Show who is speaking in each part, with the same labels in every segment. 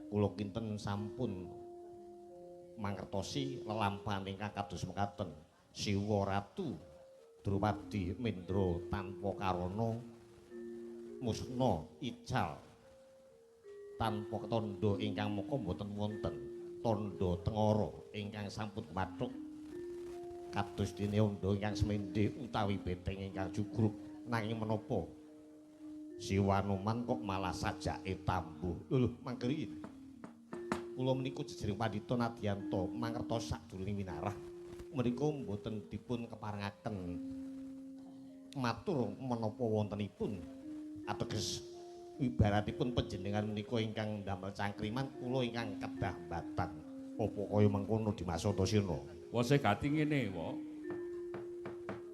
Speaker 1: Kula kinten sampun mangertosi lelampahan ingkang kados mekaten. Siwa Ratu Drupadi mendra tanpa karana musna ical tanpa tandha ingkang maka mboten wonten tandha tengara ingkang sampun kumathuk kados dene undha ingkang semende utawi beteng ingkang jugruk. Nanging menapa Siwa Anoman kok malah sajake tambuh. Lho mangkeri kula menika jejering pandhita nadyanta mangertos sadurunge winarah menika mboten dipun keparengaken matur menapa wontenipun, ateges ibaratipun panjenengan menika ingkang ndamel cangkriman, kula ingkang kedah batang. Apa kaya mengkono Dimas Antasena?
Speaker 2: Wose gati ngene, Wa.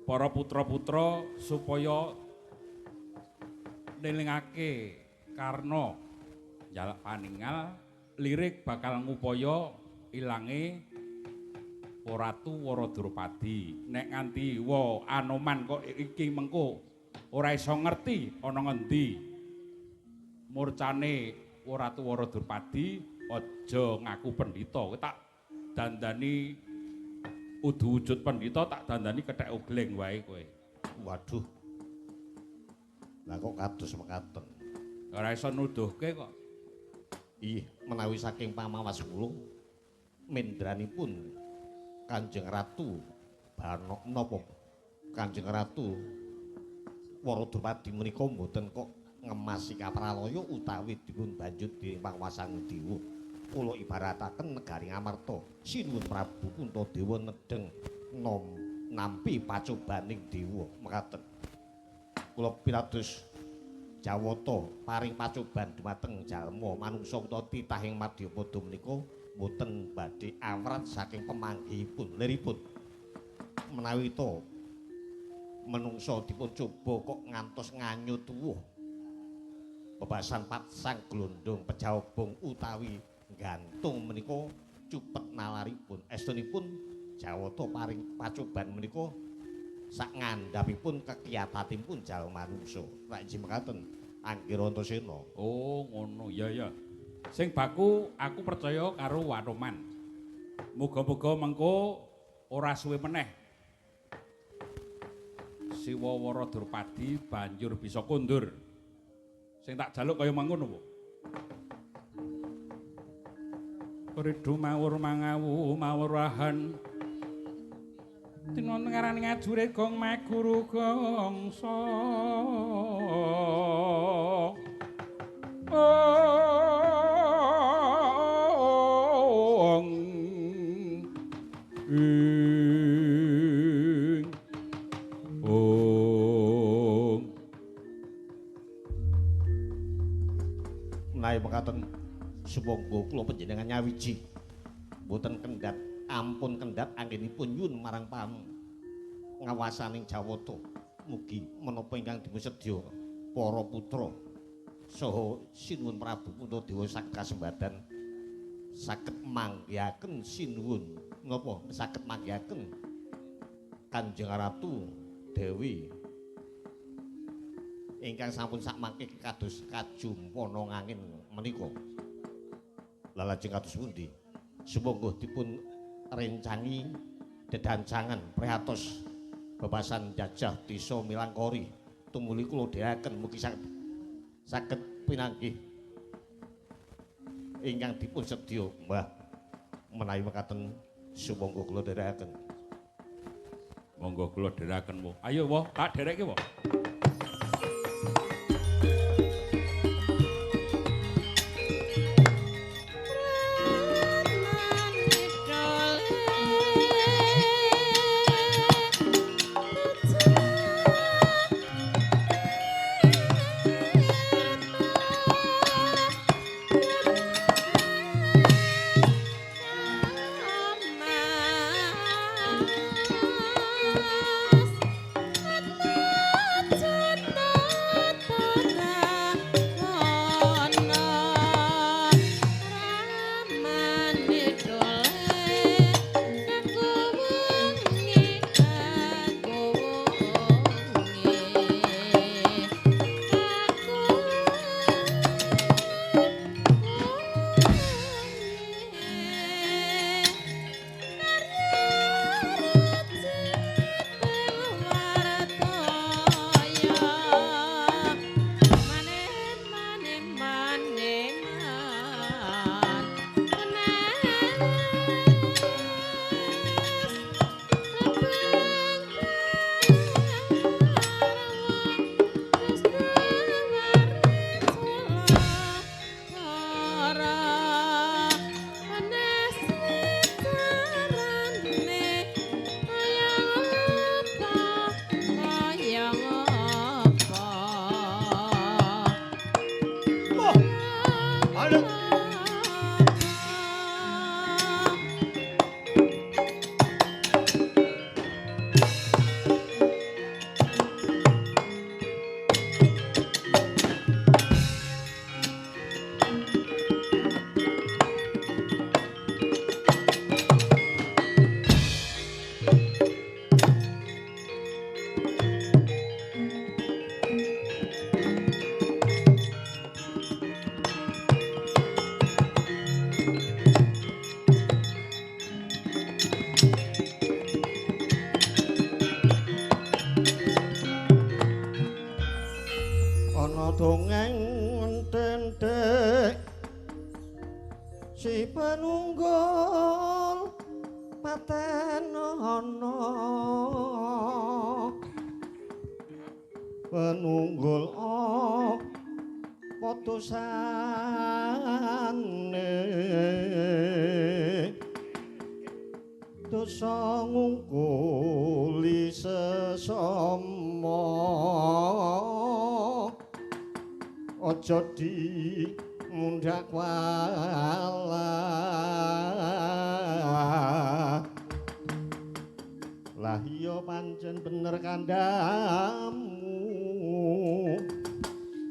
Speaker 2: Para putra-putra supaya nelingake Karna njalak paningal lirik bakal ngupaya ilange Ratu Wara Drupadi. Nek nganti Wa Anoman kok iki mengko ora iso ngerti ana ngendi murcane Ratu Wara Drupadi, aja ngaku pendhita. Kowe tak dandani udu wujud pendhita, tak dandani kethek ogleng wae kowe.
Speaker 1: Waduh. Lah kok kados mekaten?
Speaker 2: Ora iso nuduhke kok.
Speaker 1: Ih, menawi saking pamawas kula mendranipun Kanjeng Ratu Bano napa Kanjeng Ratu Wara Drupadi menika mboten kok ngemasi kapralaya utawi dipun banjut dening panguwasan dewa. Kula ibarataken negari Ngamarta, Sinuwun Prabu Puntadewa nedheng nampi pacobaning dewa mekaten. Kula pitados Jawata paring pacoban dumateng jalma manungsa utawa titahing madyapada menika mboten badhe awrat saking pemanggihipun liripun. Menawi to menungsa dipun coba kok ngantos nganyut tuwuh bebasan patsang glondong pejabong utawi gantung menika cupet nalaripun. Estunipun Jawata paring pacoban menika sak ngandhapipun kekiyatatipun jalma manungsa. Rak inggih mekaten Anggir Antasena.
Speaker 2: Oh, ngono. Ya ya. Sing baku aku percaya karo Anoman. Muga-muga mengko ora suwe meneh Siwa Wara Drupadi banjur bisa kondur. Sing tak jaluk kaya mangono po. Ridu mawur mangawu mawurahan. Dina ngarani ngajure gong maguru gongso. Ong ing ong.
Speaker 1: Menawi mekaten sumangga kula panjenengan nyawiji mboten kendhat, ampun kendhat anggenipun nyuwun marang pangawasaning Jawata. Mugi menapa ingkang dipun sedya para putra saha Sinuwun Prabu Puntadewa saged kasembadan saged manggihaken sinuwun napa saged manggihaken Kanjeng Ratu Dewi ingkang sampun sakmangke kados kajumpana ngangin menika. Lah lajeng kados pundi? Sumangga dipun rencangi dedancangan prihatos bebasan jajah desa Milangkori tumuli kula dherekaken mugi saged pinanggih ingkang dipun sedya. Mbah menawi mekaten sumangga kula dherekaken.
Speaker 2: Monggo kula dherekaken, Wo. Ayo, Wo, tak dherekke, Wo.
Speaker 3: Mas.
Speaker 1: Si penunggul patenono, penunggul apa dosane, dosa ngungkuli sesama, aja di mundhak wala. Lah iya pancen bener kandhamu,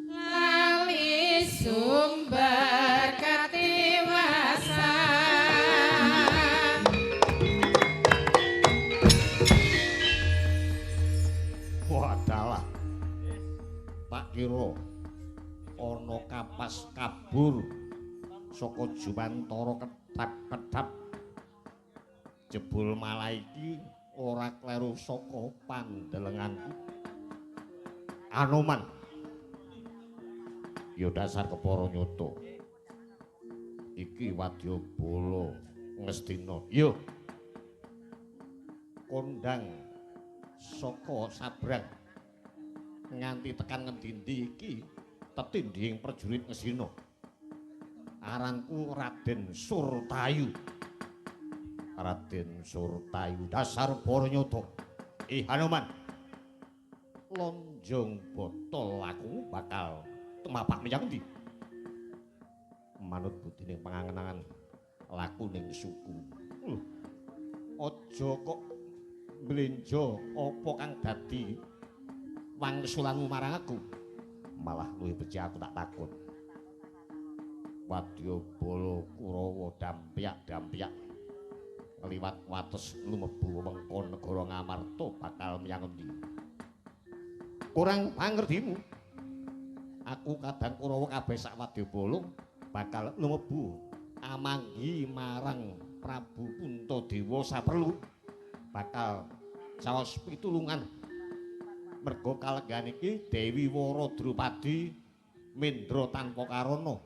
Speaker 3: lali sumber katiwasan.
Speaker 1: Wadalah, tak kira ana kapas kabur saka Jumantara kedhap-kedhap, jebul malah iki ora kleru saka pandelenganku. Anoman ya dasar kepara nyata iki wadyabala Ngastina. Yo kondang saka sabrang nganti tekan ngendi-endi iki tetindhing prajurit Ngastina. Aranku Raden Surtayu. Raden Surtayu dasar para nyata. Hanuman, lonjong botol aku bakal tumapak menyang endi? Manut budine pangangen-angen laku ning suku. Aja kok mblenjo apa kang dadi wangsulanmu marang aku. Malah luwih becik aku tak takut. Wadyabala Kurawa dampyak-dampyak ngliwat wates lumebu wewengkon negara Ngamarta bakal menyang endi? Kurang pangertimu. Aku kadang Kurawa kabeh sak wadyabala bakal lumebu amanggi marang Prabu Puntadewa saperlu bakal caos pitulungan. Merga kalenggahan iki Dewi Wara Drupadi mendra tanpa karana.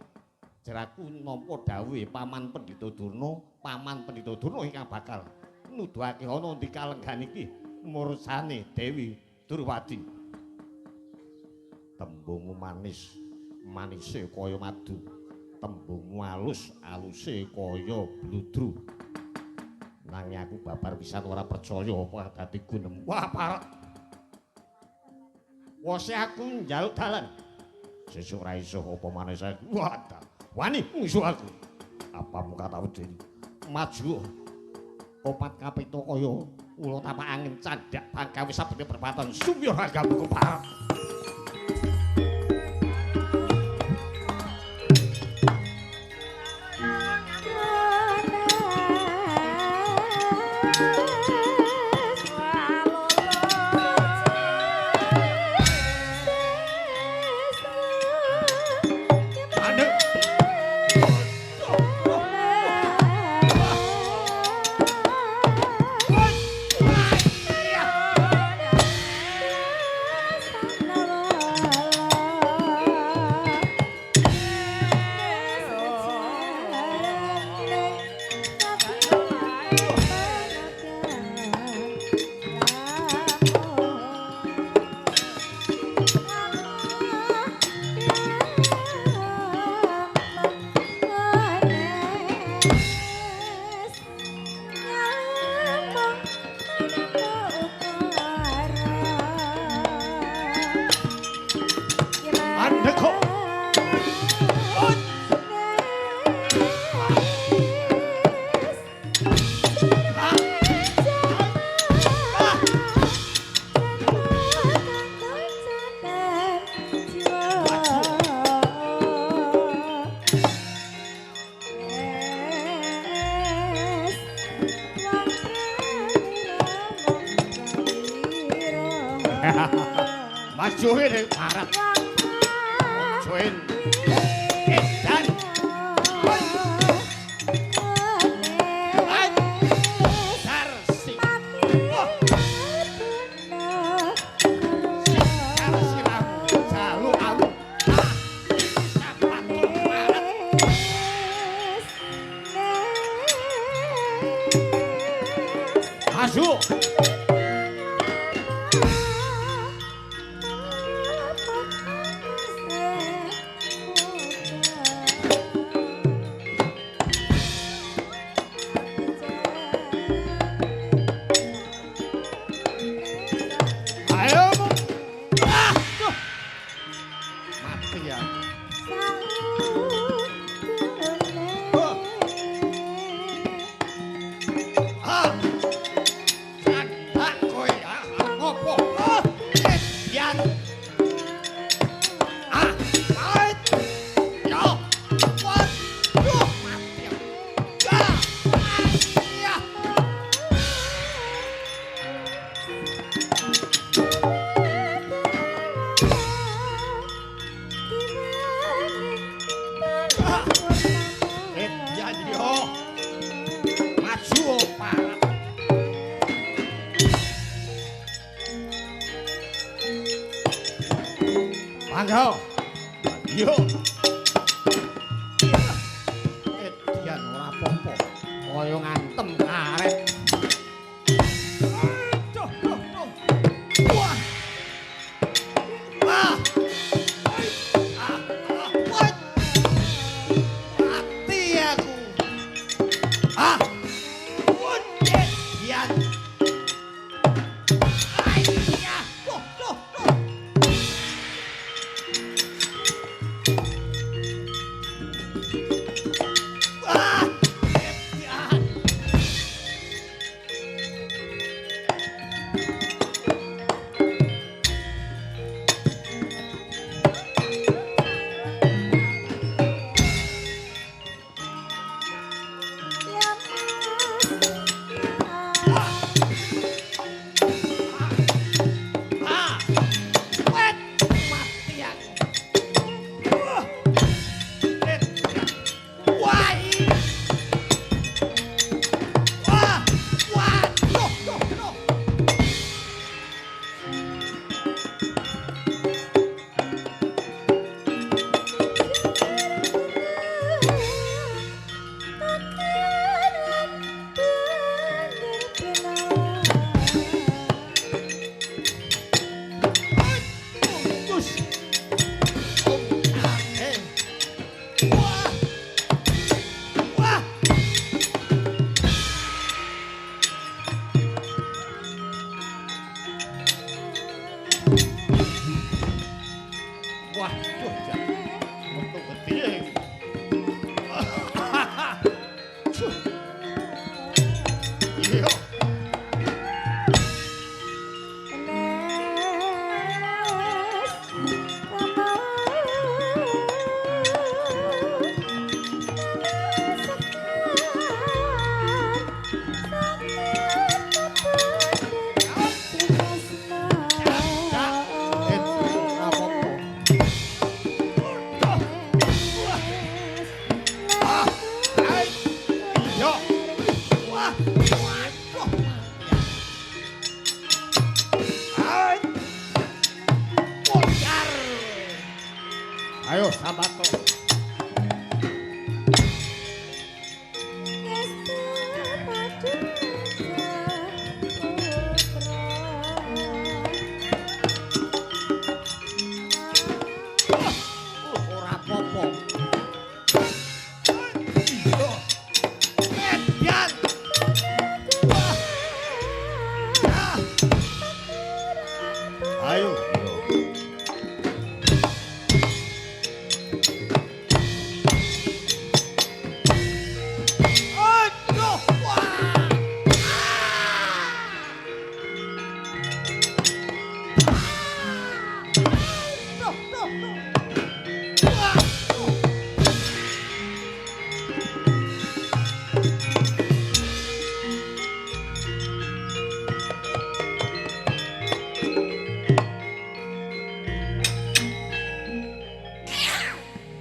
Speaker 1: Jeraku nampa dawuhe Paman Pendhita Durna, Paman Pendhita Durna ingkang bakal nuduhake ana ndi kalenggahan iki mursane Dewi Drupadi. Tembungmu manis, manise kaya madu. Tembungmu alus, aluse kaya bludru. Nanging aku babar pisan ora percaya apa dadi gunem. Wah, parek. Wose aku njaluk dalan. Sesuk ra iso apa maneh saiki. Wah, wani ngsu aku. Apa muka tau dene. Maju. Opat kapita kaya ula tapak angin candhak bangkawe sabene perpatan sumya ragamu keparek. Majuhin barat. Majuhin edan. Darsi. Sikar siramu jalu alu. Sapato barat. Maju. Ayo. Ah, duh. Mati ya. Ah. Sandak kowe. Ah, ngopo? Ah, Yan. Ah, pait. Yo. Waduh, mati. Ah. Iya. Yan yo. Maju parah. Mangga. Yo. Edian ora apa-apa. Kaya ngantem karet. Duh, duh, duh. Wah. Wah. Ah, ah, wah. Mati aku. Ah. Wah, Edian. Ayah. Duh, duh, duh. Ah, Edian. Ah! Wet! Mati aku. Wah. Edian. Wah. Wah. Wah. Duh, duh, duh. Terus. Oh, eh. Wah. Wah. Waduh, jan. Metu gedhe iki. Cuh. Iya. Eh, ora apa-apa. Ah, ai. Iya. Wah, waduh. Ai. Bocor. Ayo sambato. Ora apa-apa. Iya. Edian. Wah. Ah. Ayo. Aduh, wah. Duh, duh, duh. Wah.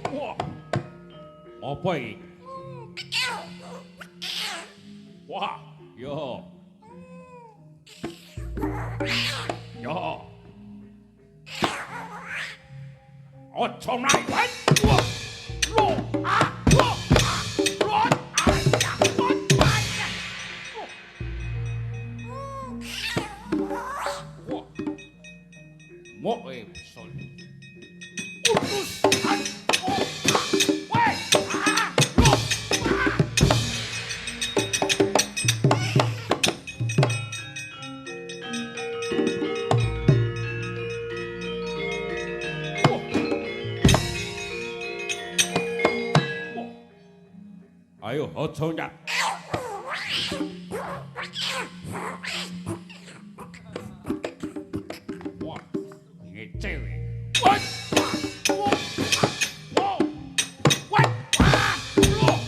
Speaker 2: Wah. Apa iki? Wah, yo. Yo. Aja mlayu. Wah. Lo, ah, lo, ah, lo, ah, ya, lo, ah, ya. Ayo aja nyat. Wah, ngece kowe. Wah. Wah. Wah. Wah. Wah.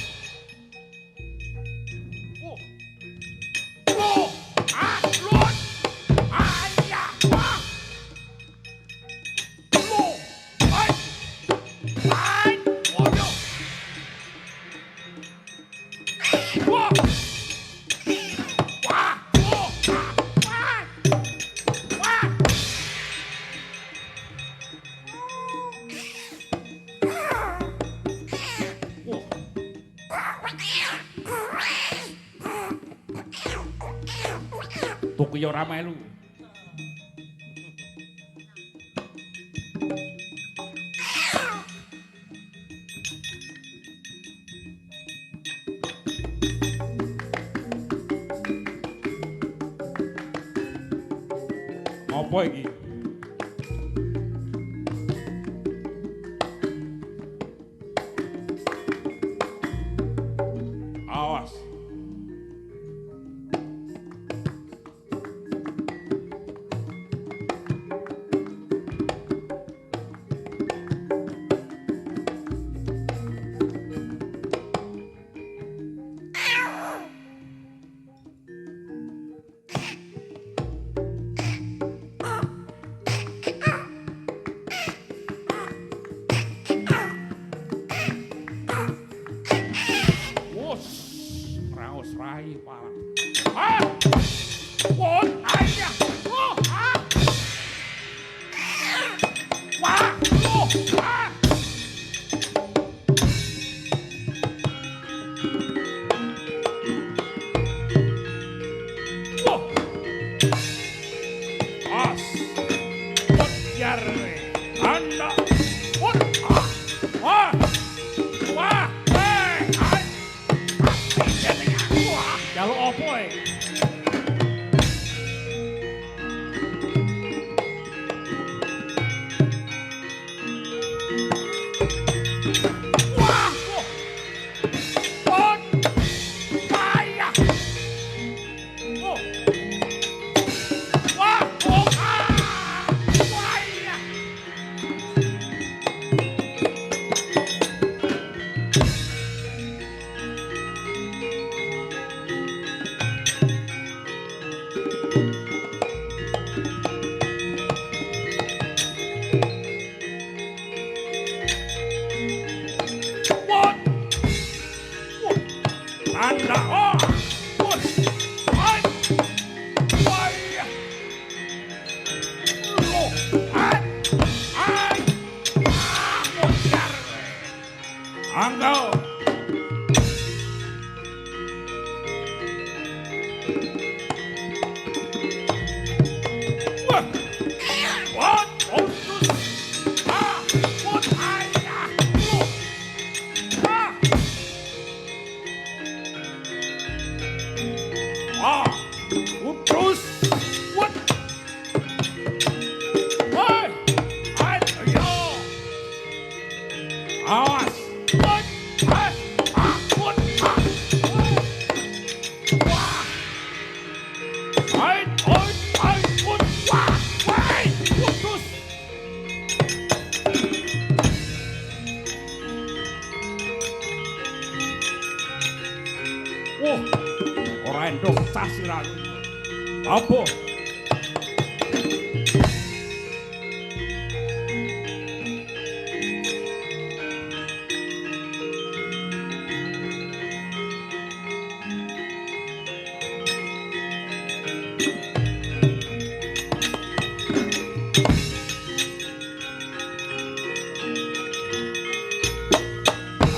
Speaker 2: Wah. Ah, loh. Ayah. Wah. Loh. Ai. Ai. Oh, yo. Wah. Wah. Oh. Wah. Wah. Wah. Tuku ya ora melu. Apa iki? Awas. Wos, raos rai parah. Ah! Wot, ayah. Oh, ah. Wah, oh, ah. Wah. As. Wot yar. Anda. Wot. Ah. Ah. Wah. Eh. Ai. Wah, jaluk apa e? Wah! Wah! Ayah! Oh! Wah! Oh! Ah! Wah! Iya! What? What? Anda oh! What? Ai! Wai! Lo! Ai! Ai! Ah, mocar! Angkau! Wah! What? Ontus! Ah! What? Ai! Ah! Lo! Ah! Ah! Utus! What? Woi! Ai, yo! Awas! What? Ah! Ah! What? Ah! Wah! Ai, oi, ai, what? Wah! Wai! Utus! Wah, ora endok pecah sirahmu. Apa?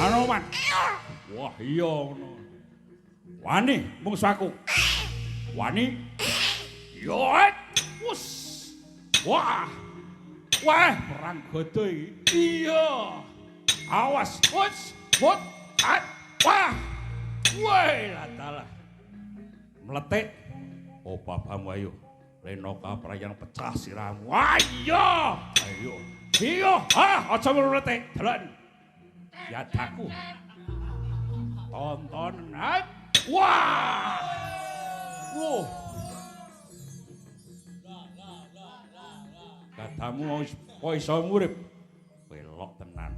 Speaker 2: Anoman. Wah, iya ngono. Wani mungsu aku. Wani. Yo. Wus. Wah. Wah, perang gada iki. Iya. Awas. Wus. Wut. At. Wah. Wah, ladalah. Meletik. Oh, babamu ayo. Lenoka prayang pecah sirahmu. Ayo. Ayo. Iya. Ah, aja mletik. Delok. Yadaku. Tonton. Wah. Wah. Gadamu kok iso ngurip. Belok tenan.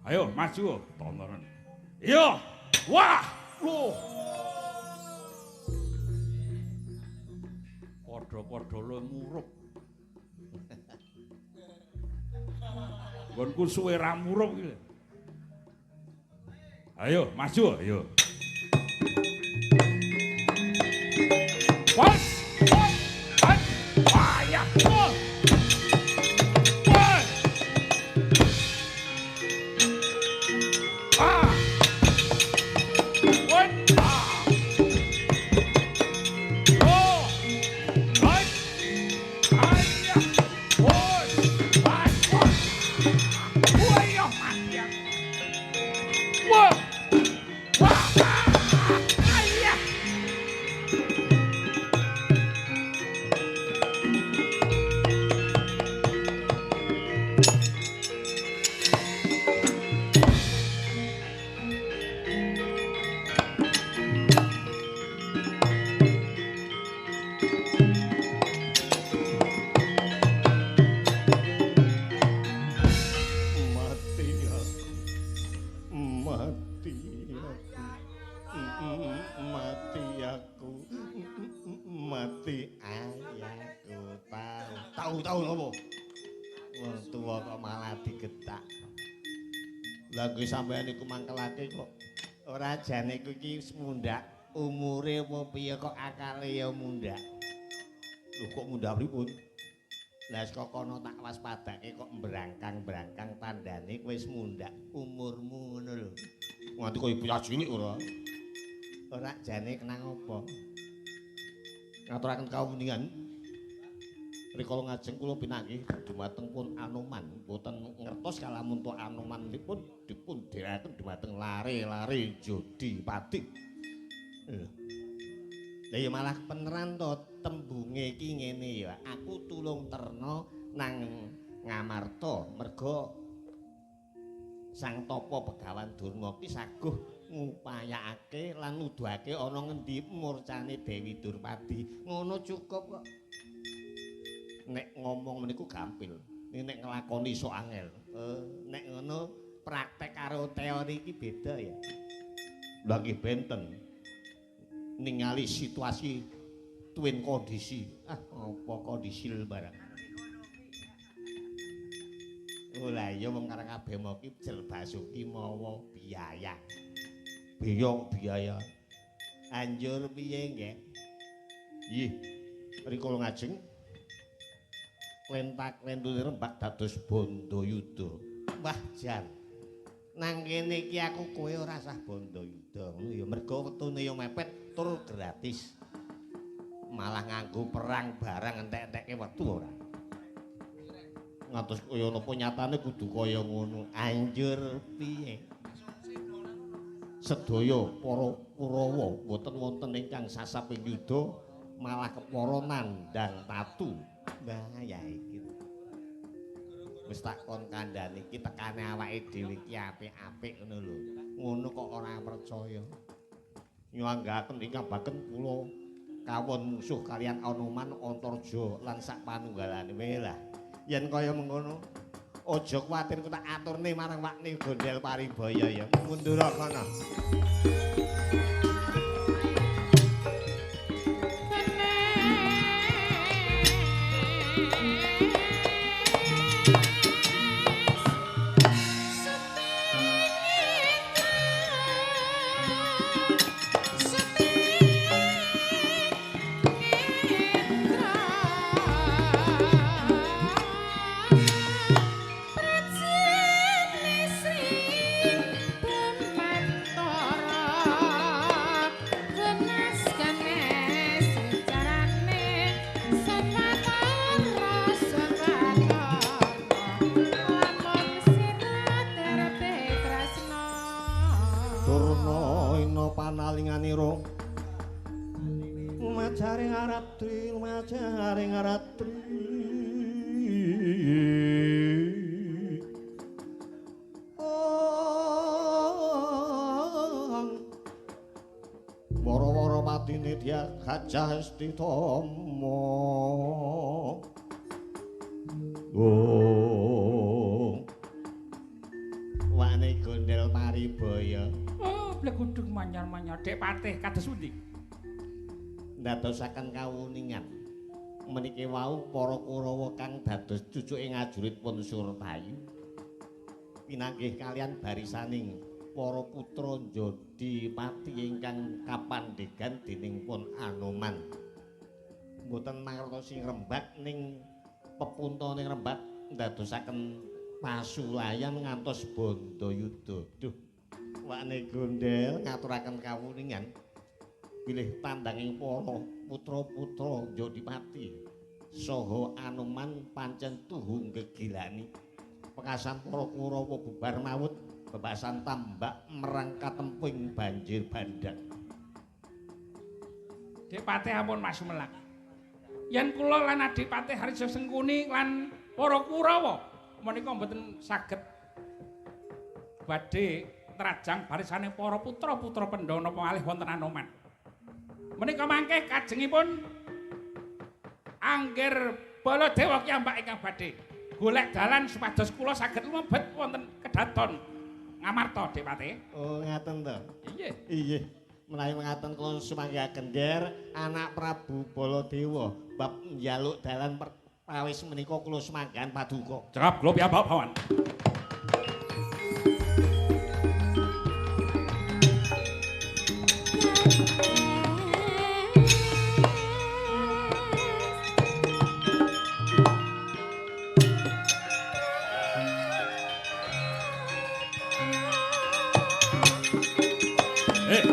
Speaker 2: Ayo maju tontonan. Iya. Wah. Loh. Padha-padha lo murup. Nggonku suwe ra murup iki. Ayo maju, ayo. Was. Was. Was. Wah, ya. Wah. Ah. Wah. Oh. Hai. Ayah. Woi. Wah. Wah. Wah, ya mati aku. Wah. Wah. Ayah.
Speaker 1: Mati aku. Mati aku. Mati aku. Mati ayahku. Tahu. Tahu-tahu napa? Wong tuwa kok malah digetak. Lah kuwi sampeyan iku mangkelake kok. Ora jane kuwi iki wis mundhak umure apa piye kok akale ya mundhak. Lho kok mundhak pripun? Lah saka kono tak waspadake kok mbrangkang-brangkang tandane kowe wis mundhak umurmu ngono lho. Nganti kaya bocah cilik ora. Ora jane kenang apa? Ngaturaken kawuningan. Rikala ngajeng kula pinanggih dumateng pun Anoman, boten ngertos kalamun to Anomanipun dipun dherekaken dumateng lare-lare Jodi Pati. Lah ya malah peneran to tembunge iki ngene ya. Aku tulung terna nang Ngamarta merga Sang Tapa Begawan Durma ki saguh ngupayakake lan nuduhake ana ngendi murcane Dewi Durpadi. Ngono cukup kok. Nek ngomong meniku gampil, nek nglakoni iso angel. Nek ngono praktek karo teori iki beda ya. Lah nggih benten. Ningali situasi tuwin kondisi. Ah, apa kondisi barang. Oh lah iya wong karang Abema ki Jel Basuki mawa biaya. Biaya biaya. Anjur piye nggih? Nggih. Rikala ngajeng klentak-klentune rembak dados Bandayuda. Wah jan. Nang kene iki aku kowe ora sah Bandayuda ngono ya mergo wektune ya mepet tur gratis. Malah nganggo perang barang entek-entekke wektu ora. Ngantos kaya napa nyatane kudu kaya ngono. Anjur piye? Sedaya para Kurawa mboten wonten ingkang sasap ing yuda malah kepara nandhang tatu. Wah ya iki. Wis tak kon kandhane iki tekane awake dhewe iki apik-apik ngono lho. Ngono kok ora percaya. Nyuwanggaken ingkang baken kula kawon musuh kalian Anoman Antarja lan sak panunggalane wae lah. Yen kaya mengkono aja kuwatir ku tak aturne marang Wakni Gondel Paribaya ya. Mundur kono. Panalinganira lumajaring aratri lumajaring aratri oh Wara-wara patine dia gajah Estitama. Oh. Wane gondel paribaya.
Speaker 2: Oh, blegudug manyar-manyar. Dek Patih kados pundi?
Speaker 1: Ndadosaken kawuningan. Meniki wau para Kurawa kang dados cucuke ngajurit pun Surtayu. Pinanggih kalian barisaning para putra Jodipati ingkang kapandhegan dening pun Anoman. Mboten mangertosi ngrembak ning pepuntane ngrembak ndadosaken pasulayan ngantos bandayuda. Duh, wane gondel ngaturaken kawuningan bilih tandanging para putra-putra Jodipati saha Anoman pancen tuhu gegilani. Pekasan para Kurawa bubar mawut bebasan tambak merang katemping banjir bandang.
Speaker 2: Dek Patih ampun masumelak. Yen kula lan Adipati Harja Sengkuni lan para Kurawa menika mboten saged badhe trajang barisane para putra-putra Pandhawa napa malih wonten Anoman. Menika mangke kajengipun angger Baladewa kiyambak ingkang badhe golek dalan supados kula saged lumebet wonten kedaton Ngamarta, Dik Patih.
Speaker 1: Oh, ngaten to.
Speaker 2: Iya.
Speaker 1: Iya. Menawi mengaten kula sumanggaken Nger anak Prabu Baladewa bab njaluk dalan perkawis menika kula sumanggahan paduka.
Speaker 2: Cekap kula piyambak pawan.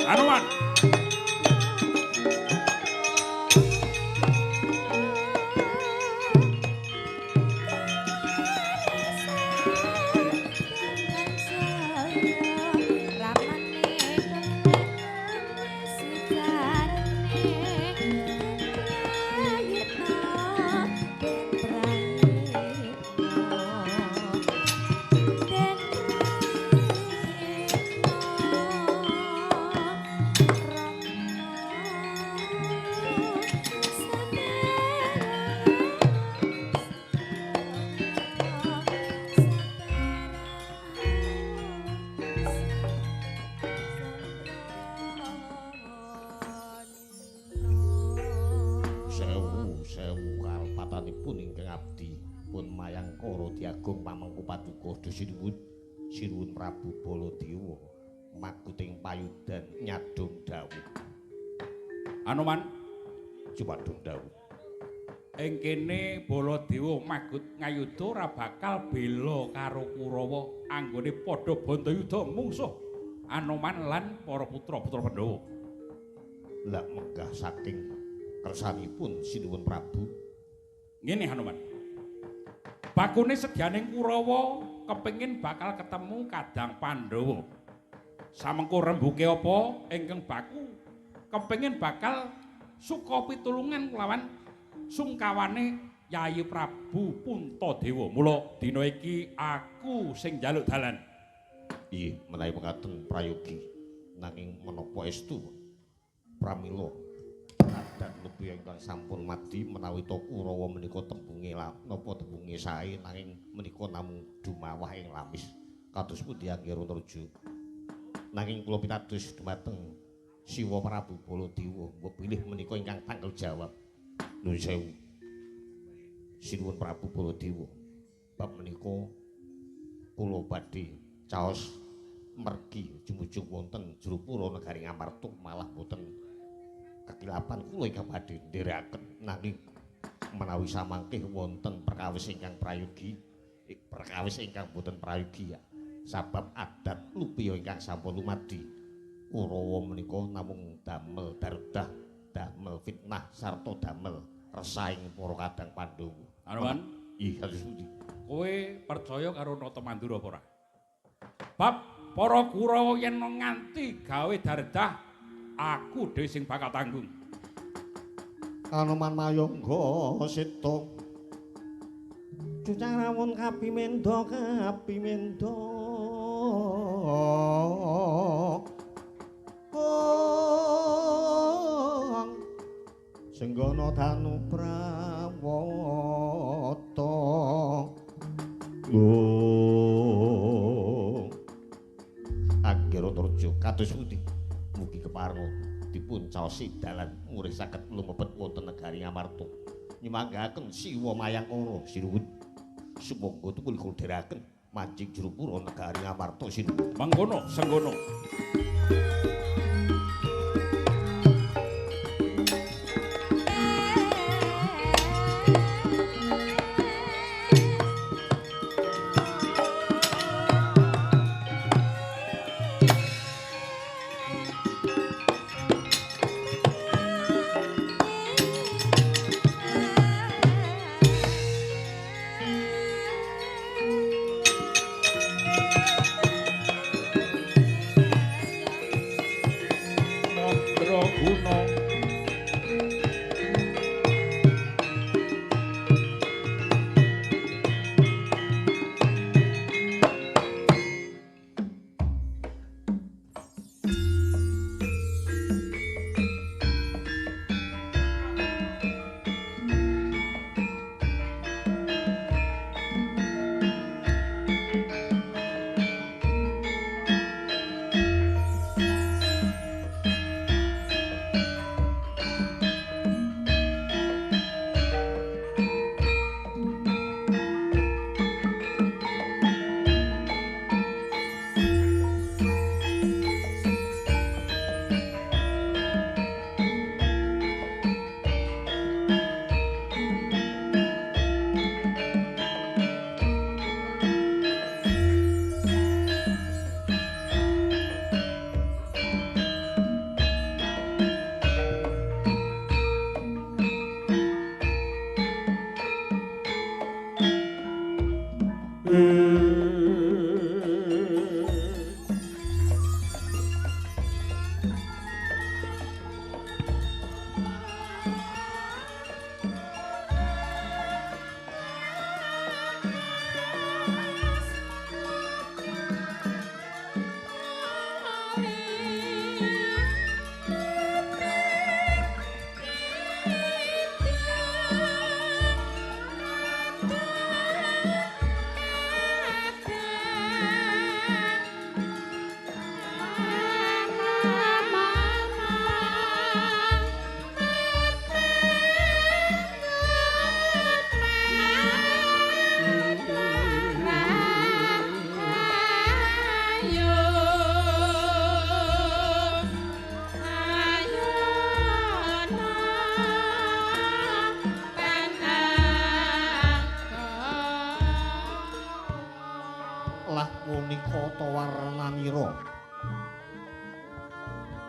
Speaker 2: Anoman.
Speaker 1: Sewu kalpatanipun ingkang abdi pun Mayangkara Diagung pamengku paduka sinuwun sinuwun Prabu Baladewa maguting payudan nyadong dawuh.
Speaker 2: Anoman
Speaker 1: jumadung dawuh.
Speaker 2: Ing kene Baladewa magut ngayuda ora bakal bela karo Kurawa anggone padha bandayuda mungsuh Anoman lan para putra-putra Pandhawa.
Speaker 1: Lah menggah saking kersanipun sinuwun Prabu.
Speaker 2: Ngene Hanuman. Bakune sedyaning Kurawa kepengin bakal ketemu Kadang Pandhawa. Samengko rembuke apa ingkang baku kepengin bakal suka pitulungan kelawan sungkawane Yayi Prabu Puntadewa. Mula dina iki aku sing njaluk dalan.
Speaker 1: Inggih, menawi mekaten prayogi nanging menapa estu pramila adat lupi ingkang sampun madi menawi to Kurawa menika tembunge napa tembunge sae nanging menika namung dumawah ing lamis kados pundi Angger Antarja. Nanging kula pitados dumateng Siwa Prabu Baladewa mbok bilih menika ingkang tanggal jawab. Nuwun sewu. Sinuwun Prabu Baladewa bab menika kula badhe caos mergi jumujung wonten jero pura negari Ngamarta malah boten kekilapan kula ingkang badhe nderekaken nanging menawi samangke wonten perkawis ingkang prayogi perkawis ingkang boten prayogi ya sabab adat lupiya ingkang sampun lumadi Kurawa menika namung damel dardah damel fitnah sarta damel resaing para kadang Pandhawa.
Speaker 2: Anoman,
Speaker 1: ih kados pundi?
Speaker 2: Kowe percaya karo Nata Mandura apa ora? Bab para Kurawa yen nganti gawe dardah aku dhewe sing bakal tanggung.
Speaker 1: Anoman mayangga seta cucarawun kapimendha kapimendha. Oh. Senggana danu prawata. Anggara Raja kados pundi? Mugi kepareng dipun caosi dalan murih saged lumebet wonten negari Ngamarta. Nyumanggaken Siwa Mayangkara sinuwun. Sumangga tukul kudheraken manjing jero pura negari Ngamarta sinuwun.
Speaker 2: Mangkono senggono.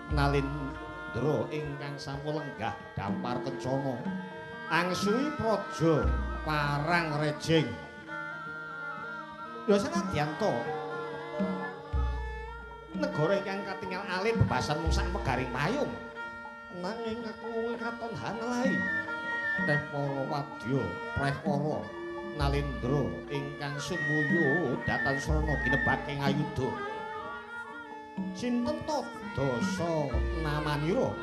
Speaker 1: Nalindra ingkang sampun lenggah dampar kencana angsui praja parang rejing. Ya senadyan to negara ingkang katingal alit bebasan mung sak megaring payung, nanging aku katon hanelai teh para wadya prehkara Nalindra ingkang sumuyu datan srana ginebaking ayudha. Sinten to dasa namanira?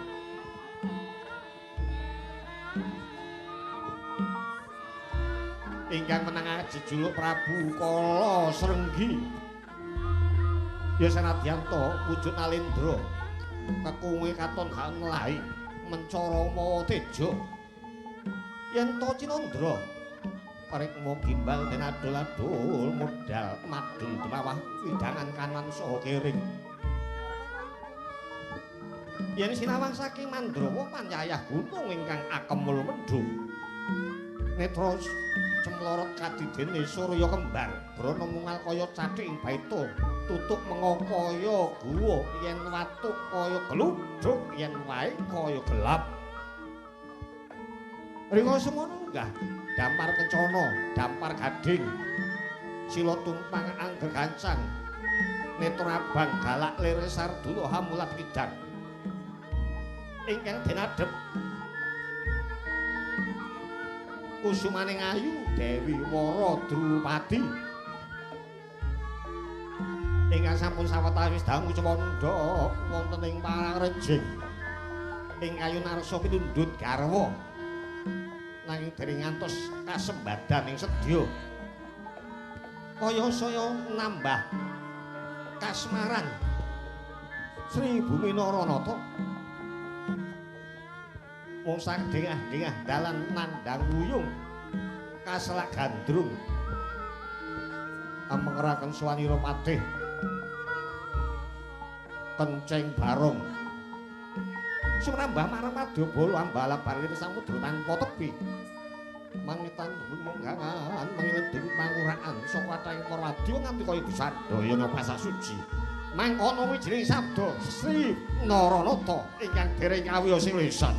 Speaker 1: Ingkang menang jejuluk Prabu Kala Srenggi. Ya senadyan to wujud Nalindra kekunge katon hanlai mencara mawa teja. Yen to Cinandra rikma gimbal den adol-adol modal madul demawah widangan kanan saha kering. Yen sinawang saking Mandrawa pancayah gunung ingkang akemul mendhung. Netra cemlorot kadidene surya kembar, brana mungal kaya cathik ing baita, tutuk menga kaya guwa, yen watuk kaya gludhuk, yen wae kaya gelap. Rika semono lenggah dampar kencana, dampar gading, sila tumpang angger gancang, netra abang galak lir sardula hamulat kidang. Ingkang den adhep kusumaning ayu Dewi Wara Drupadi ingkang sampun sawetawis dangu cemandha wonten ing Parang Rejing. Ing kayunarsa pinundhut garwa. Nanging dereng ngantos kasembadan ing sedya. Kaya saya nambah kasmaran Sri Bumi Naranata. Wong sak dengah-dengah dalan nandhang wuyung kaselak gandrung amengeraken swanira patih kenceng barong sumrambah marang madyabala ambala barlir samudra tanpa tepi mangitan munggangan mangilebing panguraan saka kathahing para wadya nganti kaya disandayana pasah suci mangkono wijining sabda Sri Naranata ingkang dereng kawiyos lisan.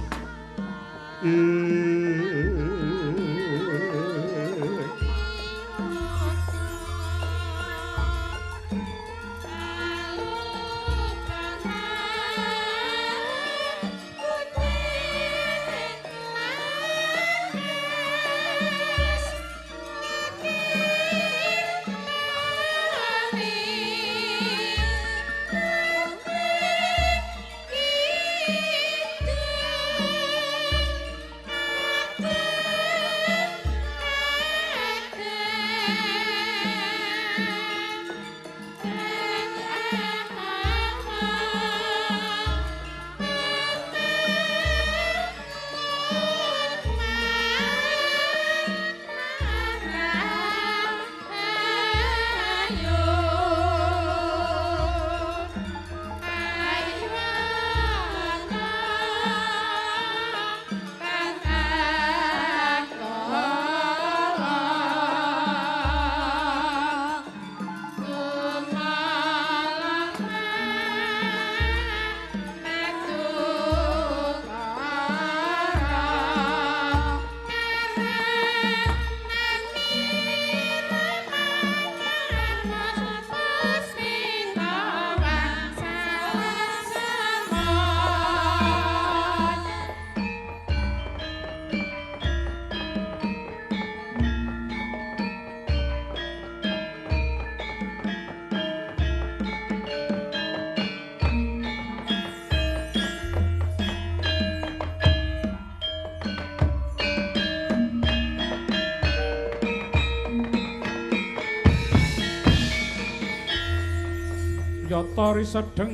Speaker 2: Yata risedeng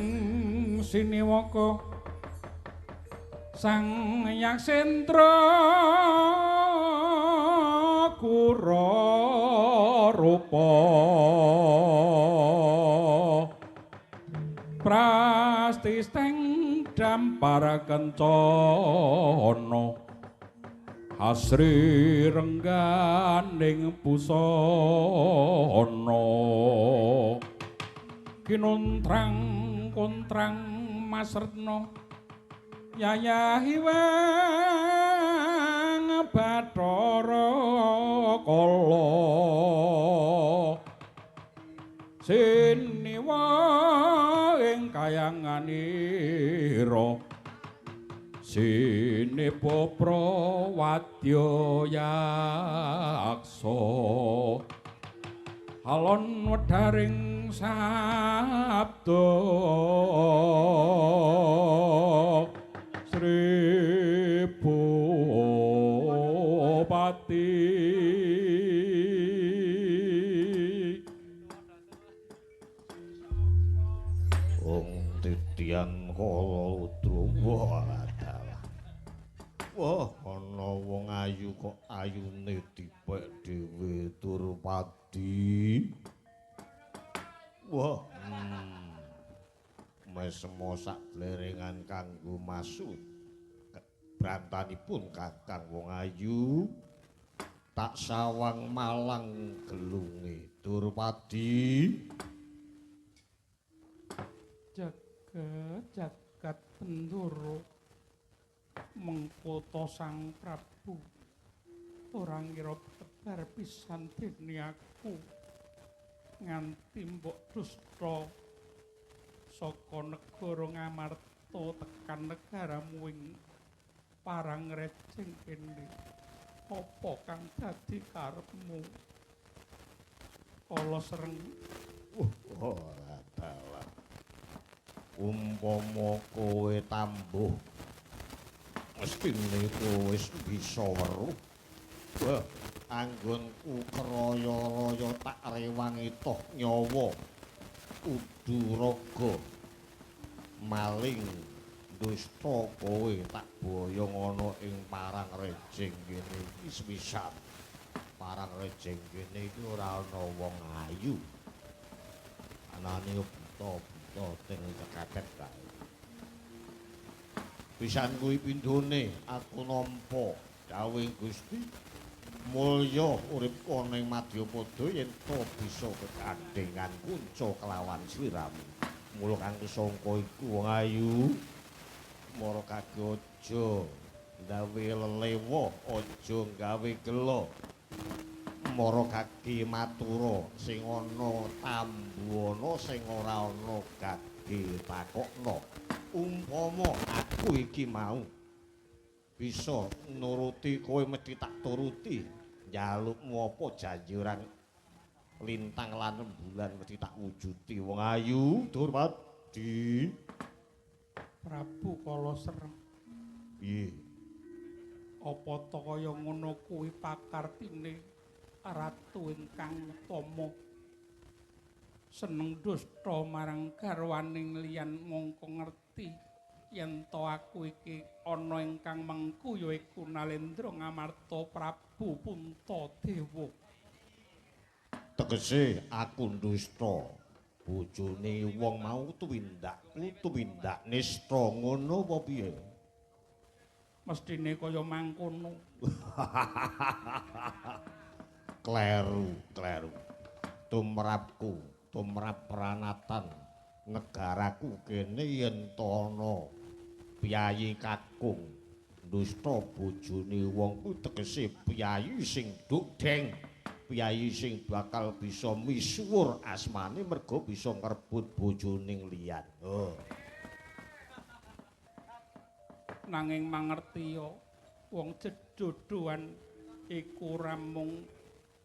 Speaker 2: siniwaka Sang Yaksendra kura rupa prastisteng dampar kencana asri rengganing busana kinontrang kontrang masretna yayahi wang bathara kala siniwa ing kayanganira sinebopra wadya yaksa alon wedharing sabda Sri Bupati.
Speaker 1: Wong titian kala ludruwa adalah. Wah, ana wong ayu kok ayune dipek dhewe Durpadi. Wah, mesmo sak blerengan kanggo masud brantanipun kakang wong ayu tak sawang malang gelunge Durpadi.
Speaker 2: Jagat jagat Bendoro mengkota Sang Prabu ora ngira babar pisan dene aku nganti mbok dusta saka negara Ngamarta tekan negaramu ing parang rejeng kene. Apa kang dadi karepmu? Kala sereng.
Speaker 1: Ora dalah. Umpama kowe tambuh Mestine kowe wis bisa weruh. Wah, anggonku kraya-raya tak rewangi toh nyawa. Udu raga maling dusta kowe tak boyong ana ing parang rejeng kene iki sepisan. Parang rejeng kene iki ora ana wong ayu. Anane buta-buta teng cekepet kae. Pisan kuwi pindhone aku nampa dawuh Gusti mulya urip ana ing Madyapada yen to bisa kekandhengan kunca kelawan sliramu. Mula kang sangka iku wong ayu mara kage aja gawe lelewa, aja gawe gela. Mara kage matura sing ana tambuana sing ora ana gage takokno. Umpama aku iki mau bisa nuruti kowe mesti tak turuti. Njalukmu apa janji orang lintang lan rembulan mesti tak wujuti wong ayu Durpadi.
Speaker 2: Prabu Kala serem.
Speaker 1: Piye?
Speaker 2: Apa ta kaya ngono kuwi pakartine ratu ingkang utama seneng dusta marang garwaning liyan mongko ngerti yen to aku iki ana ingkang mengku yaiku Nalendra Ngamarta Prabu Puntadewa.
Speaker 1: Tegese aku dusta. Bojone wong mau tuwindakku tuwindak nista ngono apa piye?
Speaker 2: Mestine kaya mangkono.
Speaker 1: Kleru, kleru. Tumrapku, tumrap pranatan negaraku kene yen to ana piyayi kakung dusta bojone wong ku tegese piyayi sing dukdeng, piyayi sing bakal bisa misuwur asmane mergo bisa ngrebut bojone liyan. Oh.
Speaker 2: Nanging mangerti ya wong jejodohan iku ora mung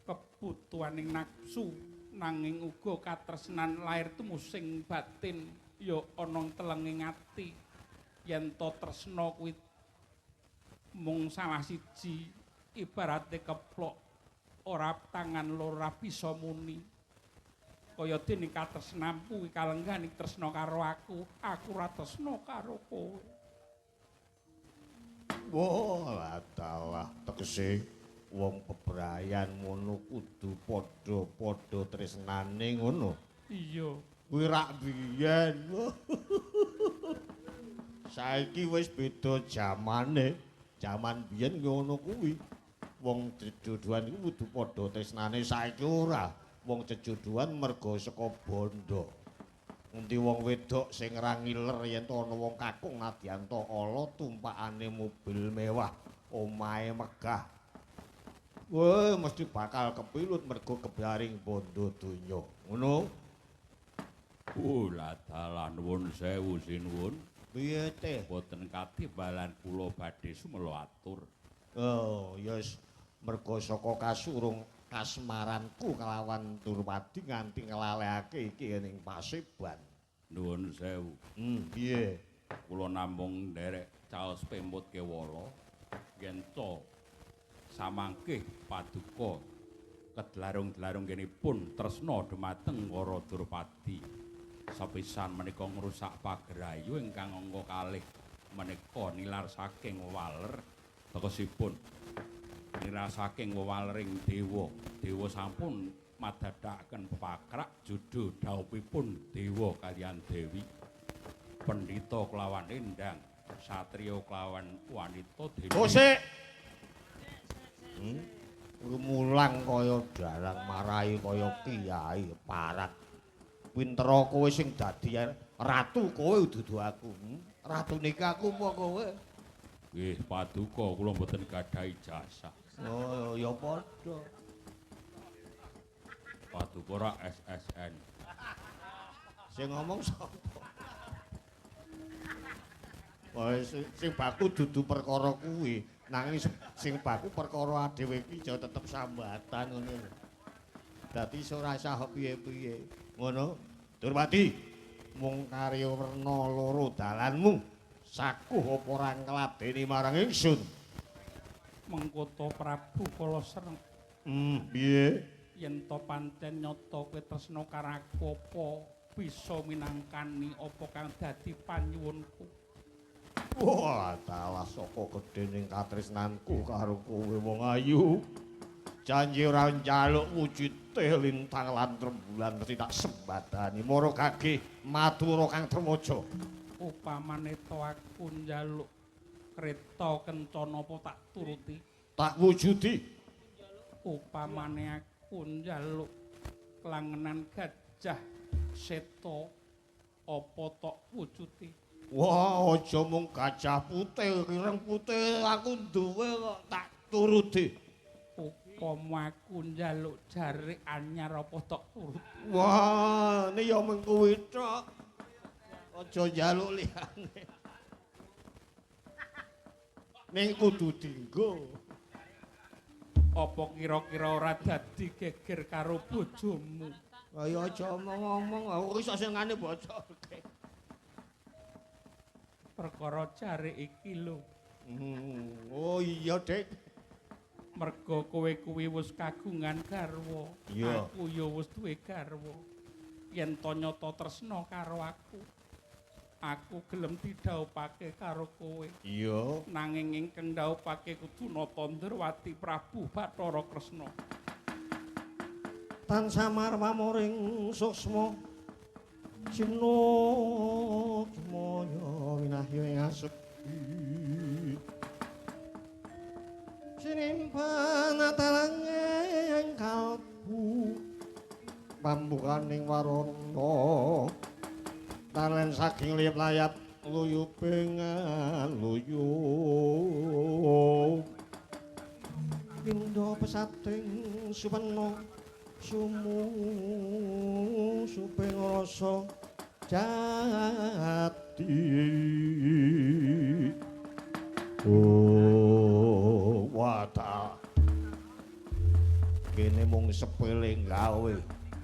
Speaker 2: kebutuhaning nafsu nanging uga katresnan lair tumusing batin ya ana telenging ati. Yen to tresna kuwi mung salah siji ibarate keplok ora tangan loro ora bisa muni. Kaya dene katresnanmu kuwi kalengganing tresna karo aku, aku ora tresna karo kowe.
Speaker 1: Wah, dalah tegese wong bebrayan ngono kudu padha-padha tresnane ngono.
Speaker 2: Iya.
Speaker 1: Kuwi rak biyen. Saiki wis beda jamane. Jaman biyen ngono kuwi. Wong jejodohan iku kudu padha tresnane, saiki ora. Wong jejodohan mergo saka bondo. Endi wong wedok sing ra ngiler yen to ana wong kakung nadyan to ala tumpakane mobil mewah, omahe megah. Wah, mesti bakal kepilut mergo kebaring bondo donya. Ngono.
Speaker 2: Oh, dalah nuwun sewu sinuwun.
Speaker 1: Piye teh?
Speaker 2: Boten katimbalan kula badhe sumela atur.
Speaker 1: Oh, ya wis mergo saka kasurung kasmaranku kelawan Durpadi nganti nglalekake iki ning paseban.
Speaker 2: Nuwun sewu.
Speaker 1: Piye?
Speaker 2: Kula namung nderek caos pemut kewala yen to samangke paduka kedlarung-dlarung pun tresna dumateng Wara Durpadi. Sepisan menika ngrusak pagerayu ingkang angka kalih menika nilar saking wewaler tegesipun nilar saking wewalering dewa. Dewa sampun madadakaken pepakrak judo dhaupipun dewa kaliyan dewi, pendhita kelawan endang, satriya kelawan wanita dewi.
Speaker 1: Kosik. Mulang kaya dalang marai kaya kiai parat. Pintera kowe sing dadi ratu kowe dudu aku. Ratune iki aku apa kowe?
Speaker 2: Nggih paduka kula mboten gadhahi ijazah.
Speaker 1: Oh ya padha.
Speaker 2: Paduka ora SSN.
Speaker 1: Sing ngomong sapa? Wah sing baku dudu perkara kuwi, nanging sing baku perkara dhewe iki ya tetep sambatan ngono lho. Dadi ora usah piye-piye. Ngono. Durpadi, mung karya werna loro dalanmu. Sakuh apa ora ngladeni marang ingsun?
Speaker 2: Mengko to Prabu kala sreng.
Speaker 1: Piye?
Speaker 2: Yen to pancen nyata kowe tresna karo aku apa bisa minangkani apa kang dadi panyuwunku?
Speaker 1: Wah, dalah saka gedhening katresnanku karo kowe wong ayu. Janji ora njaluk wujute lintang lan rembulan mesti tak sembadani mara gage matura Kang Tremaja.
Speaker 2: Upamane to aku njaluk kreta kencana apa tak turuti?
Speaker 1: Tak wujudi.
Speaker 2: Upamane aku njaluk klangenan gajah seta apa tok wujudi?
Speaker 1: Wah, aja mung gajah putih, ireng putih aku duwe kok tak turuti.
Speaker 2: Upama aku njaluk jarik anyar apa tok turuti?
Speaker 1: Wah, ini ya mung kuwi tok. Aja njaluk liyane. Ning kudu dinggo.
Speaker 2: Apa kira-kira ora dadi geger karo bojomu?
Speaker 1: Lah ya aja omong-omong, aku iso sengane bocorke.
Speaker 2: Perkara jarik iki lho.
Speaker 1: Oh iya, Dik.
Speaker 2: Merga kowe kuwi wis kagungan garwa, aku ya wis duwe garwa. Yen to nyata tresna karo aku, aku gelem didhawuhake karo kowe.
Speaker 1: Iya.
Speaker 2: Nanging ingkang dhawuhake kudu nata Ndrawati Prabu Bathara Kresna.
Speaker 1: Tansah marmamuring suksma cimna cemaya winahya ing asepi. Sinimpan atalange kalbu pambukaning warana talen saking liyap layap luyuping luyup pindha pesating supena sumu suping rasa jati. Oh, wata. Kene mung sepele gawe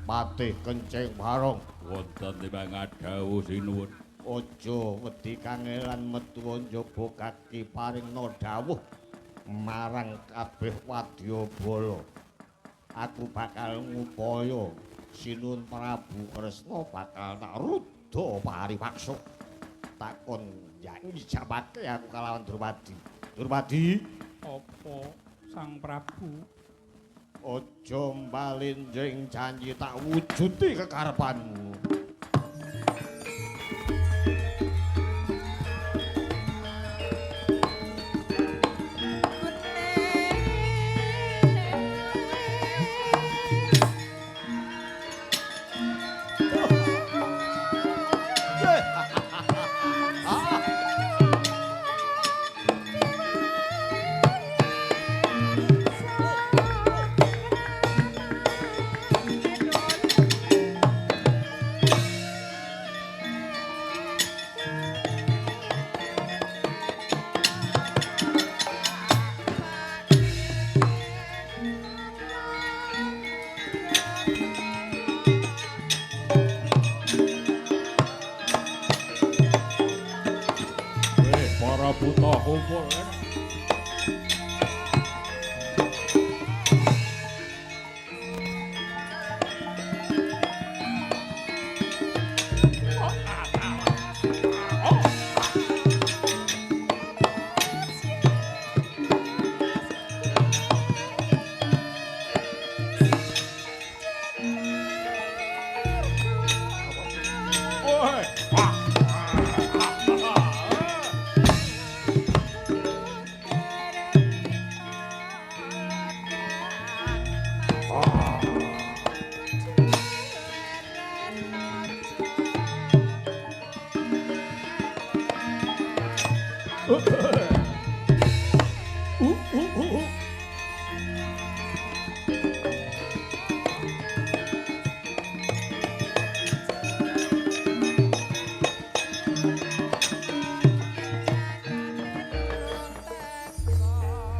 Speaker 1: patih kencing barong.
Speaker 2: Wonten timbang dawuh sinuwun.
Speaker 1: Aja wedi kangelan metu njaba kaki paringna dawuh marang kabeh wadyabala. Aku bakal ngupaya Sinuwun Prabu Kresna bakal tak rudha paripaksa. Takon ya ngijabake aku kalawan Drupadi. Drupadi,
Speaker 2: apa Sang Prabu?
Speaker 1: Aja mbalinjing janji tak wujudi kekarepanmu.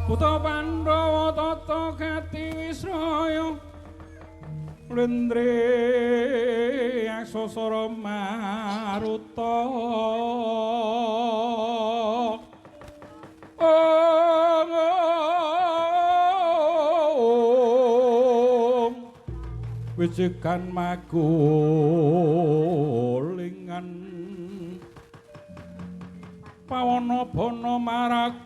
Speaker 2: Buta Pandhawa tata gati wisraya lendre aksasara maruta. Wicikan magulingan pawana bana maragana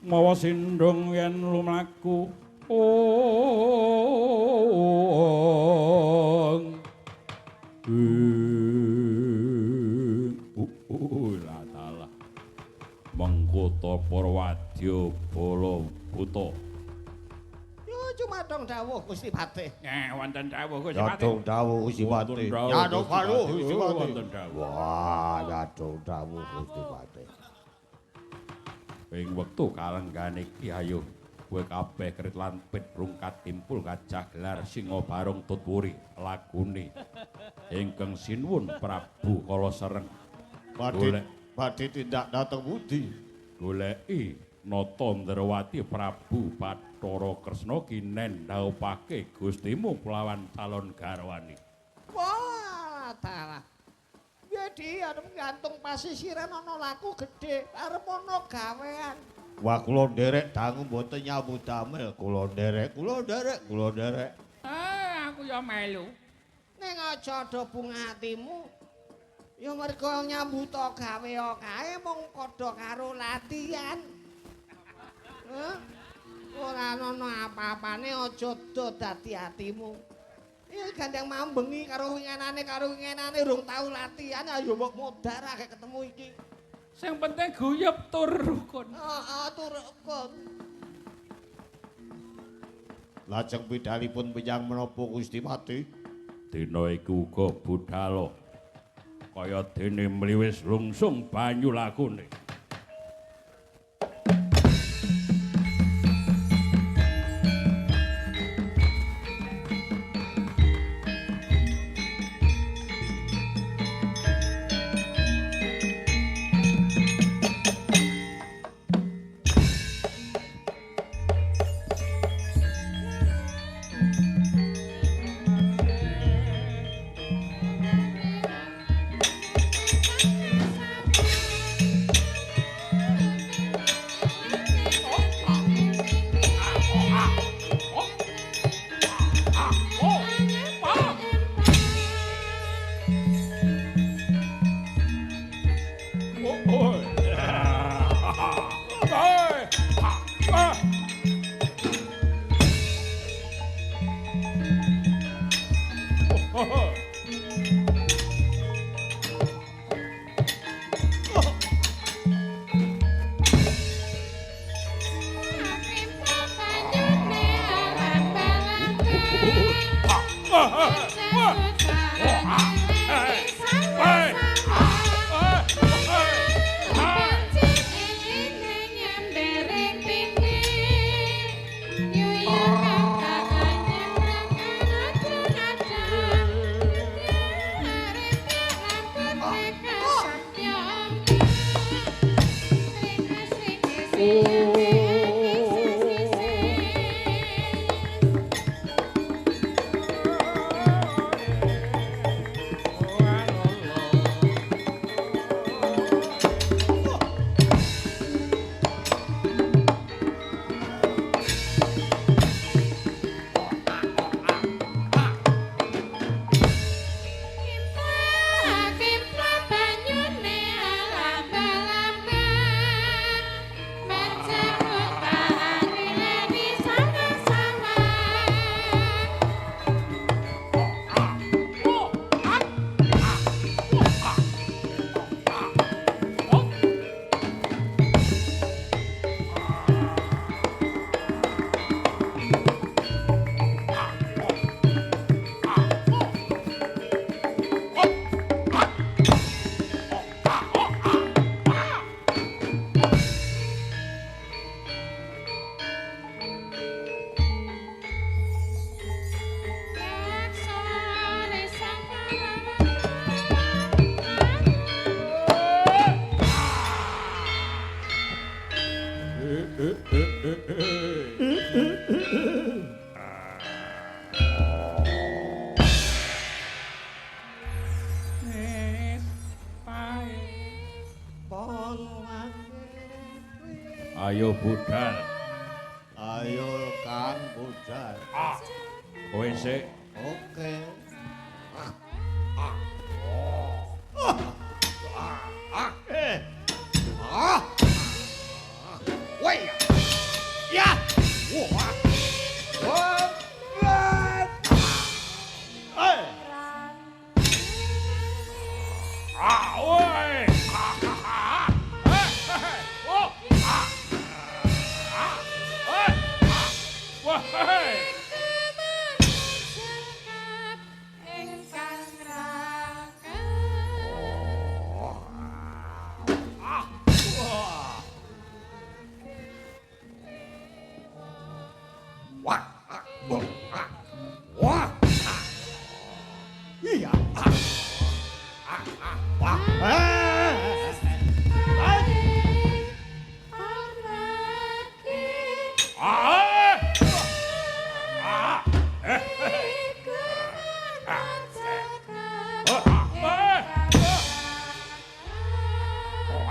Speaker 2: mawa sindhung yen lumaku ong mengko para wadya bala buta.
Speaker 1: Yo cumadong dawuh Gusti Patih.
Speaker 2: Wonten dawuh Gusti Patih.
Speaker 1: Yadong dawuh Gusti Patih. Yadong dawuh Gusti Patih. Wah, yadong dawuh Gusti Patih.
Speaker 2: Ing wektu kalenggan iki ayo kowe kabeh kerit lan pit rungkat timpul gajah gelar singa barung tutwuri lagune ingkang sinuwun Prabu Kala Sereng.
Speaker 1: Badhe tindak dhateng pundi?
Speaker 2: Goleki Nata Ndrawati Prabu Bathara Kresna kinen dhaupake Gustimu kelawan calon garwane.
Speaker 1: Wah, dalah. Piye di arep gantung pasisiran ana laku gedhe, arep ana gawean. Wah, kula nderek dangu mboten nyambut damel, kula nderek, kula nderek, kula nderek.
Speaker 3: Ah, aku ya melu.
Speaker 1: Ning aja do bunga atimu. Ya mergo nyambut gawe kae mung padha karo latihan. Heh. Ora ana apa-apane aja do dadi atimu. Iki gandeng mambengi karo wingenane urung tau latihan ayo mbok modar akeh ketemu iki.
Speaker 2: Sing penting guyub tur rukun.
Speaker 1: Heeh, tur rukun. Lajeng pidhalipun piyang menapa Gusti Patih?
Speaker 2: Dina iku uga budhal. Kaya dene mliwis lungsung banyu lakune. Ayo budal. Kowe sik.
Speaker 1: Oke. Woi. Ya. Wah. Wah. Eh.
Speaker 2: Ah, woi. Ah, ah, ah. Eh, eh, oh. Ah. Ah. Eh. Ah. Wah.
Speaker 1: Wah. Wah. Wah. Iya. Wah.
Speaker 2: Ah. Ah. Eh.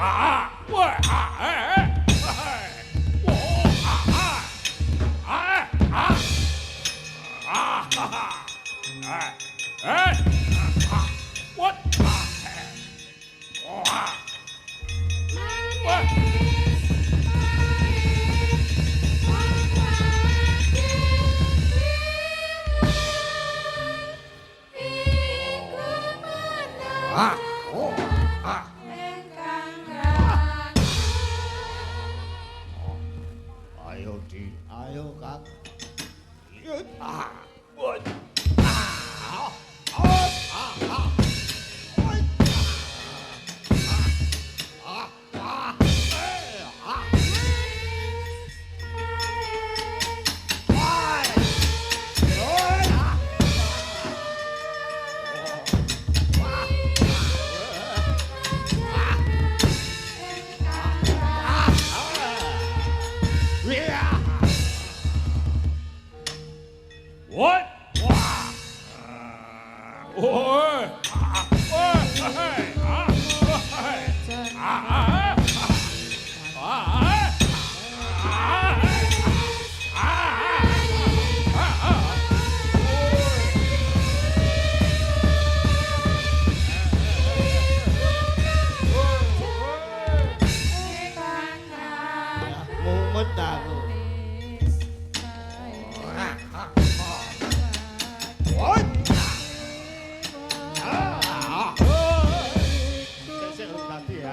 Speaker 2: Ah. Wah. Ah. Eh. Oh. Ah. Ah. Ah. Ah. Ah. Eh. Ah. What? Ah. Ah. Wah.
Speaker 1: Ah. Oh. Ah. Ayo di, ayo Kang. Ah. Ah. Ah. Ah. Ah. Ah. Ah. Ah.
Speaker 2: What? Wah. Oh. Ah. Ah. Ah. Ah. Ah. Ah.
Speaker 1: Mumet aku. Sik dadi ya.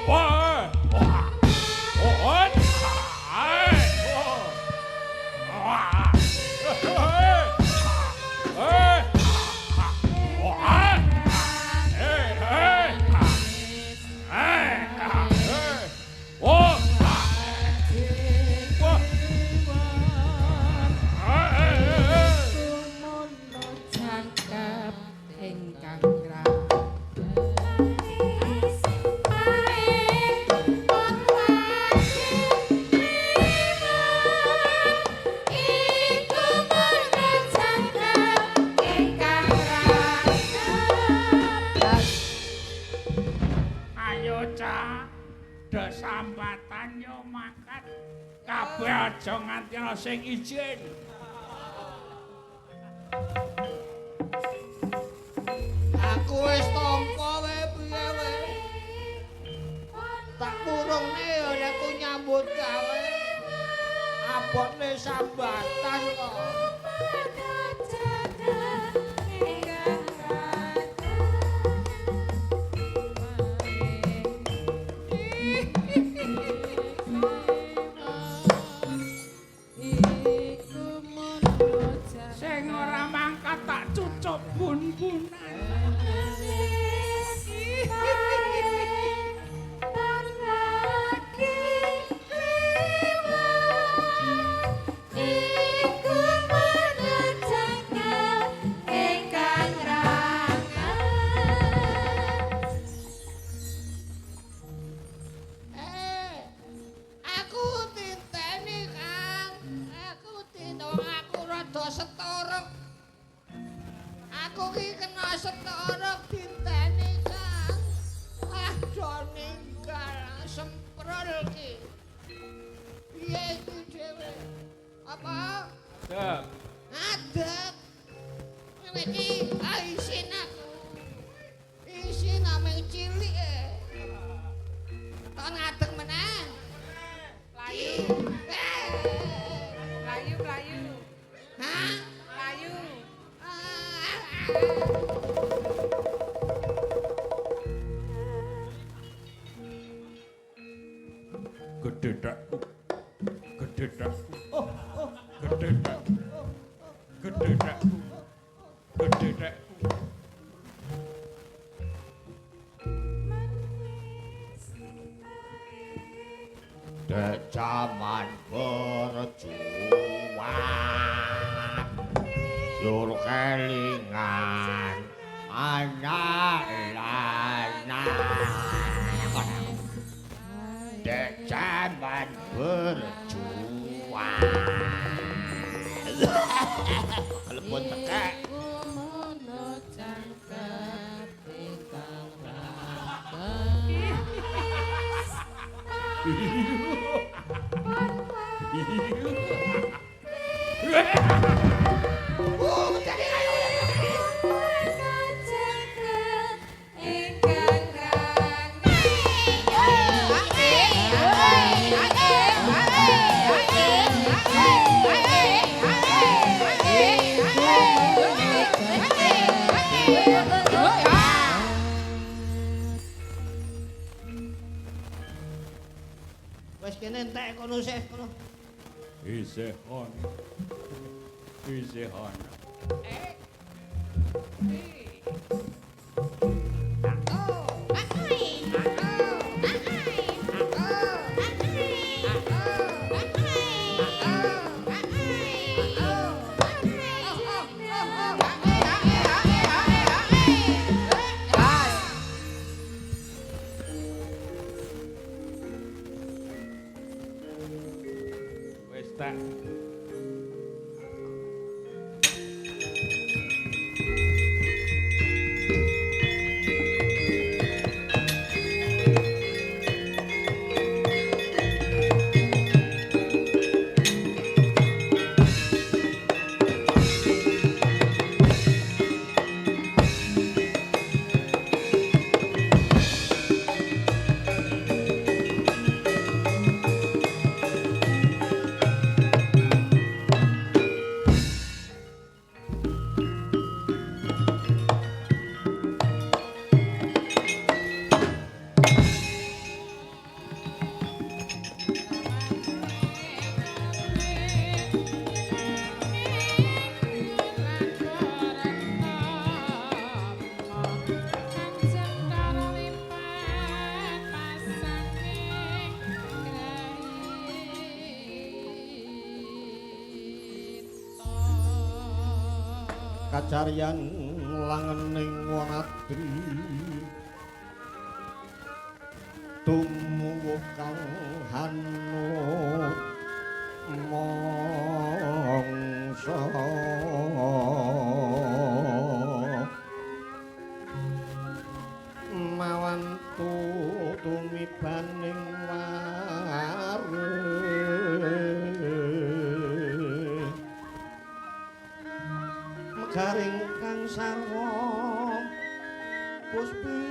Speaker 2: Wah. Wah. Oh. Wah. Eh. Wah. Eh, eh. Eh. Eh. Oh. Wah. Eh, eh, eh. Ayo cah, do sambatan yo makan. Kabeh aja nganti ana sing izin.
Speaker 1: Aku wis tampa wae piye wae. Tak murungne ya nek aku nyambut gawe. Abotne sambatan kok.
Speaker 3: Sing ora mangkat tak cucup bun-bunan.
Speaker 4: Iku
Speaker 2: Ngadeg.
Speaker 1: Ngadeg. Ngene iki isin aku. Isin ameng cilik e. Kon ngadeg meneh.
Speaker 3: Mlayu. Mlayu, mlayu.
Speaker 1: Hah?
Speaker 3: Mlayu.
Speaker 2: Gedhe tekku. Gedhe tekku. Gedhe tekku. Gedhe tekku. Gedhe tekku.
Speaker 1: Dek jaman berjuang yur kelingan anak lanang. Dek jaman berjuang kelebon tekek. Wis kene entek kono sih kono.
Speaker 2: Isih ono. Isih ono. Wis tak.
Speaker 1: Kacaryan langening wanadri tumuwuh kang hanut mangsa mawan tumibaning waru garing kang sarwa puspita.